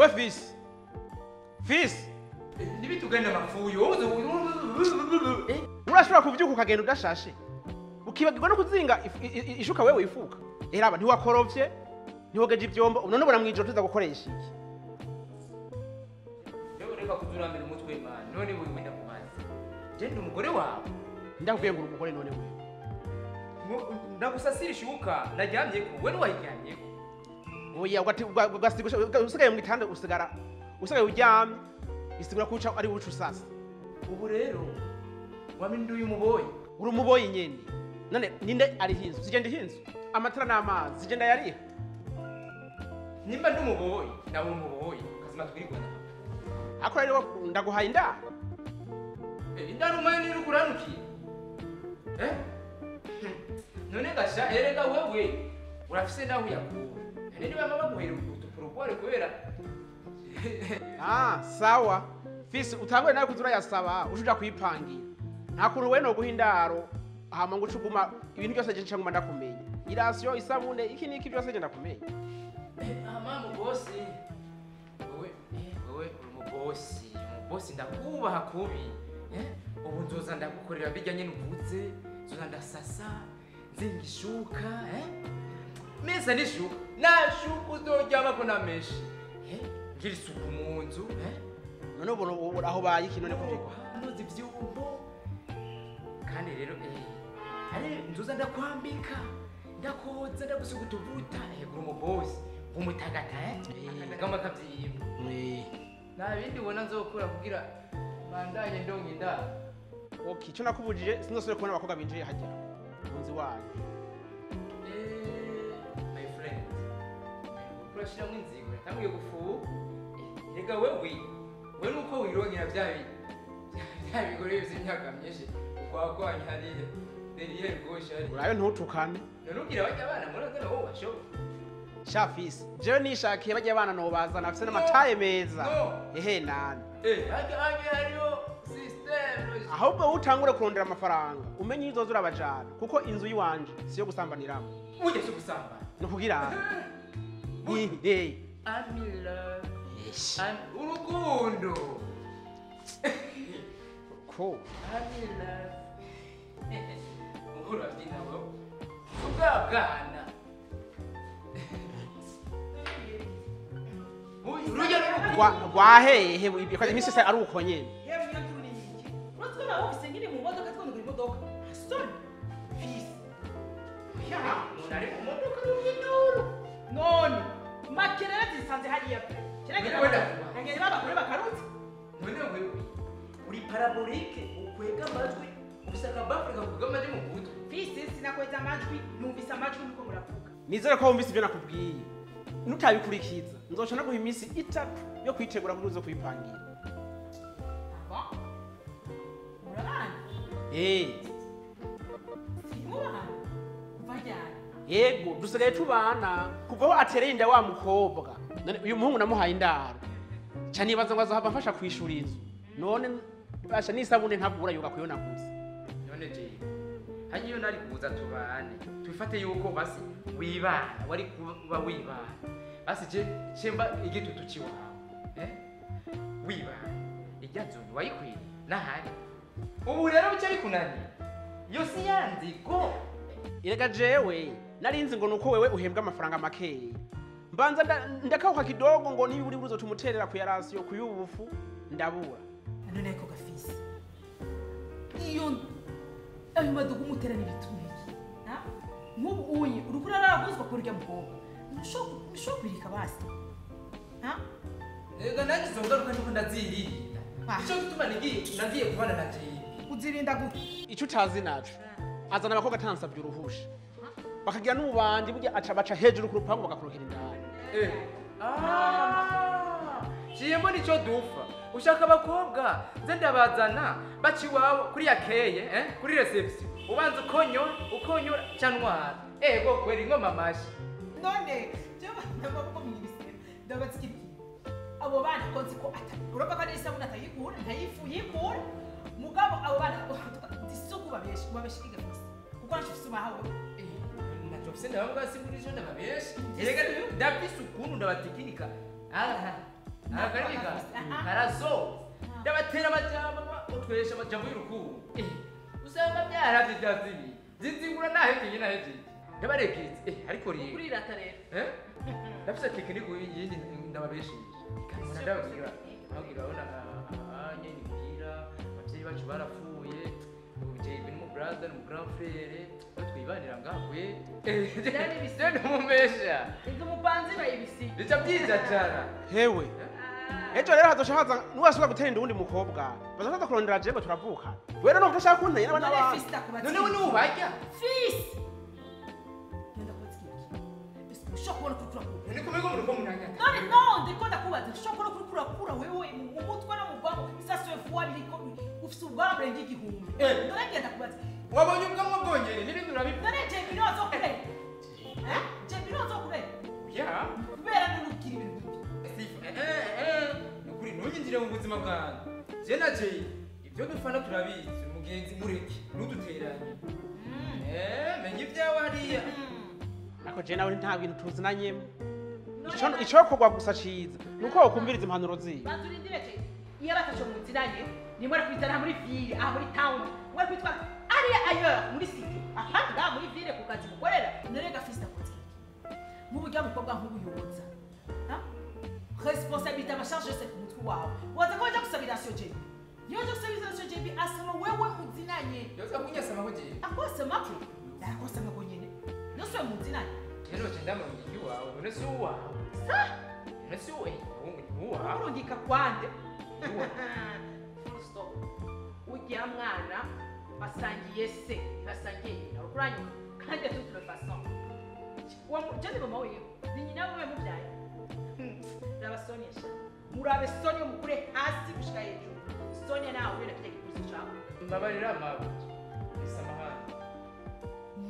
We fisi. Fisi. Nibitugenda mapfuyo. Urashobora kuvyuka ukagenda udashashe. Ukibagirwa no kuzinga ishuka wewe ifuka. Eraba ntiwakorovye, ntiwogeje ivyombo, none ubona mwijoro tuza gukoresha iki? Rero reka kuzurambira umutwe man. None wewe ndakubaza. Je ndi umugore wawe. Ndakubwiye ngo umugore none wewe. Ndagusasira ishuka naryamye ko wewe wayiryamye ko. Oya ugasiga usigaye mu gitanda usigara usigaye uryamye isigura kuca ari uca usasa. Ubu rero waminduye umuboyi. Uri umuboyi nyene. None ninde ari hinzu? Sigenda hinzu. Amatara n'amazi sigenda yariha. Nimba ndi umuboyi nawe umuboyi kazima twirigwana. Ako rero ndaguhaye inda. Inda rumanye ni kuranukiye. None gasha erega wewe urafise naho yakura. None niba mama baguhera utuporobore kubera. Ah, sawa. Fisi utangwe nawe kuzura yasaba ushuja kuyipangira. Nta kuntu we no guhindaro hama ngo ucuguma ibintu byose je ncanguma ndakumenya. Irasiyo isabune iki niki byose je ndakumenya. Mama bosi. Wewe wewe uri umubosi, umubosi ndakubaha kubi. Ubu nzoza ndagukorera bijyanye n'uvuze, nzoza ndasasa, nzinga ishuka, Mesa n'ishuka, nashuka uzoryama ko nameshi. Ngira isuku mu nzu, None ubu aho baye iki none kuvyiko. Ndoza ivyombo. Kandi rero ari nzoza ndakwambika, ndakoza, ndagusiga utuvuta, uri umubosi, umutagata akagama kavyimba. Nta bindi ubona nzokora kugira bandanye ndonka indaro. Okay, icyo nakubujije sinzosubire kubona abakobwa binjiye hajya mu nzu iwanyu. My friend, urashiramwo inzigo yatanguye gufuha. Rega wewe we nuko wirongera bya bigore by'imyaka myinshi ukwakwanya hariya derrière gauche hariya. Urayo ntutukane. None ubwira bajya abana murazana wowe bashoboye. Sha fisi, jewe nishakiye bajya abana nobazana bafise n'amataye meza. Ehe nani. Hajya hariyo system. Ahubwo utangure kurondera amafaranga umenye izoza urabajana kuko inzu yiwanje siyo gusambaniramo. Ujye si gusambana. No kugira. I'm in love. I'm urukundo. Ko. I'm in love. Uhura byina wewe. Ubwabwana. Rwahehe imisi se ari uko nyene. Yewe niyo turi iki. Uretse nawe ufise nyine mu modoka twondugura imodoka. Asoni. Fisi. Ya, umuntu ari mu modoka n'umwinduru. None makerere zisanze hariya pe. Kiragera babakure bakarutse. None wewe uri parabolike ukwega amajwi usaka bafrika kuvuga amajwi mu gutwi. Fisi sinakweza amajwi numvise amajwi nuko muravuga. Nizere ko wumvise ibyo nakubwiye. Nutabikurikiza nzoca naguha iminsi itatu yo kwitegura kuko uzo kuyipangira. Murabana? Simubana? Kuva ryari? Yego dusigaye tubana kuva aho atereye inda wa mukobwa. None uyu muhungu namuhaye indaro. Ca nibaza ngo azohava amfasha kwishura inzu. None basha n'isabune ntabura yoga kuyonaguza. None je hanyuma iyo nari kuza tubane tubifate yuko basi wibana wari kuba wibana basi je shemba igitutu ciwawe wibana ijya nzu wayikwiriye nahari ubu rero bice bikunaniye yo si yanzigo. Erega jewe narinzi ngo nuko wewe uhembwa amafaranga makeya mbanza ndakauka kidogo ngo niba uri buzo tumuterera ku yarasiyo kuyubufu ndabura. None ko gafisi iyo ayo madugu mutera n'ibitumiki nk'ubu unye urukura araraguzwa kurya mukobwa ntushobora kwirika basi. Ega nanjye izo ngaruka ndiko ndazirinda. Ico gituma nagiye kubana na Jimmy. Uzirinda gute? Ico utazi naco azana abakobwa atansabye uruhusha bakagira n'ububandi burya aca baca hejuru ku rupangu bagakurukira indani. Ciye mbona ico dufa ushaka abakobwa nze ndabazana baca iwawe kuri yakeye kuri reception ubanza ukonyora canwara ego kwera ingoma amashi. None jewe ndabako mwibisira ndabatsikiki abo bana ko nzi ko urumva ko n'isabune atayikura ntayifu yikura mugabo abo bana ndisuku babesha babeshiga gusa kuko nshifise ubahawe. Ntacyo mfise ndababwa simbura ico ndababesha erega ndafise ukuntu ndabatekinika. Aha Akarika karazo ndabatera amajambo utwesha amajambo y'urukundo. Usanga byaravye byazibi zinzingura nahekenye nahejeje ndabareketse. Ariko rero kurirata rero ndafise tekinike yindi ndababesheje kandi ndababwira ababwira abona nyine mbwira abavyeyi bacu barapfuye ubu ni mu brother ni mu grand frère twibanira ngakwe je numumesha inzu mupanzi bayibisi bica byiza cyane hewe ejo rero hazoca haza nuwasubira gutera inda uwundi mukobwa bazaza kurondera jewe turavuka wewe numva ushaka kuntanya n'abana bawe none we nubarya fisi genda kubatsa ikintu ushobora kubona kuri ni kumego muri ko munanya none no ndiko ndakubaza ushobora kubona kuri kurakura wewe mu mutwe no mu bwonko isaso fuwa biriko ufise ubwonko burenga igihumbi none genda kubaza wabonye ubwonko bwonyene n'ibindi urabivuga none je binozo kure je binozo kure ya kubera n'urubwira ibintu bibi nukuri ntunyinjire mu buzima bwanjye je na je ibyo dufana turabizi mugenzi mureke ntuduteranye menye ibyawe hariya ariko je nawe nta bintu tuzinanyemo icokorwa gusa ciza nuko wokumviriza impanuro ziwe banzurindire je iyo bataco muzinanye nimwe ari kwizana muri ville aha muri town mwe kwitwa ariya ailleurs muri city ahandi ngaha muri ville ku kazi mukorera none gafise akotiki mu buryo mukobwa nk'ubuyoboza responsabilité ma charge c'est mutwe wawe waza ko waja gusabira sio je iyo waja gusabira sio je asama wewe muzinanye yoza kunyasama ko je akosama ko akosama ko nyene nose muzinanye rero je ndamurungika iwawe none si uwawe sa none si uwe uwawe urungika kwande full stop ujya mwana basangiye se basangiye nyina ukuranyuma kandi de toute façon je ni mama wiwe ni nyina wiwe mubyaye raba Sonia sha murabe Sonia mukure hasi gushika hejuru Sonia nawe uri nakijya gikuzi cyawe mbabarira mawe isamahani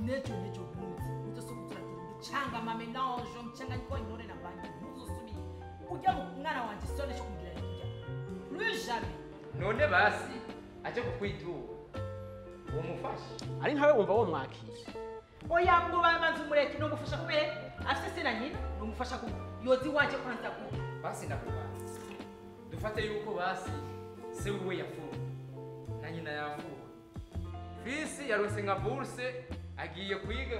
nejo nejo bundi uzosokutura changa ma mélange mchanganyiko intore na bangi ntuzosubire ujya mu mwana wanje Sonia cyo kugira kijya plus jamais none basi aje kukwitura uwo mufasha ari nkawe wumva wo mwakira oya ngo babanze umureke no mufasha kubere afise se na nyina no mufasha ku yozi wanje kwanza ku basi ndakubaza dufate yuko basi se wiwe yafuwe na nyina yafuwe fisi yarose nka bourse agiye kwiga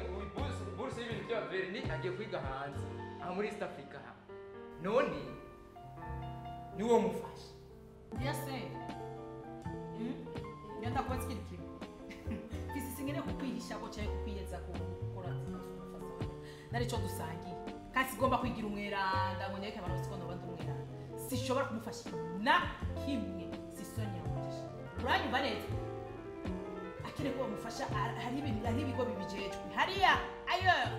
bourse y'ibintu bya verni agiye kwiga hanze aha muri East Africa none niwo mufasha bien sûr ngenda kubatsa ikintu kimwe fisi singene kukwihisha ko cyaye kukwiyeza ko gukora narico dusangiye kasi igomba kwigira umweranda ngo nyereke abantu siko nobandi umweranda sishobora kumufasha na kimwe si Sonia wanje uranyumva neza akine ko bamufasha hari ibintu hari ibigo bibijejwe hariya ailleurs